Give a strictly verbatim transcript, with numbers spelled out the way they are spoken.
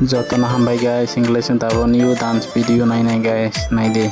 Jotono hambai guys, English ni tabuk new dance video nainai guys, naidi.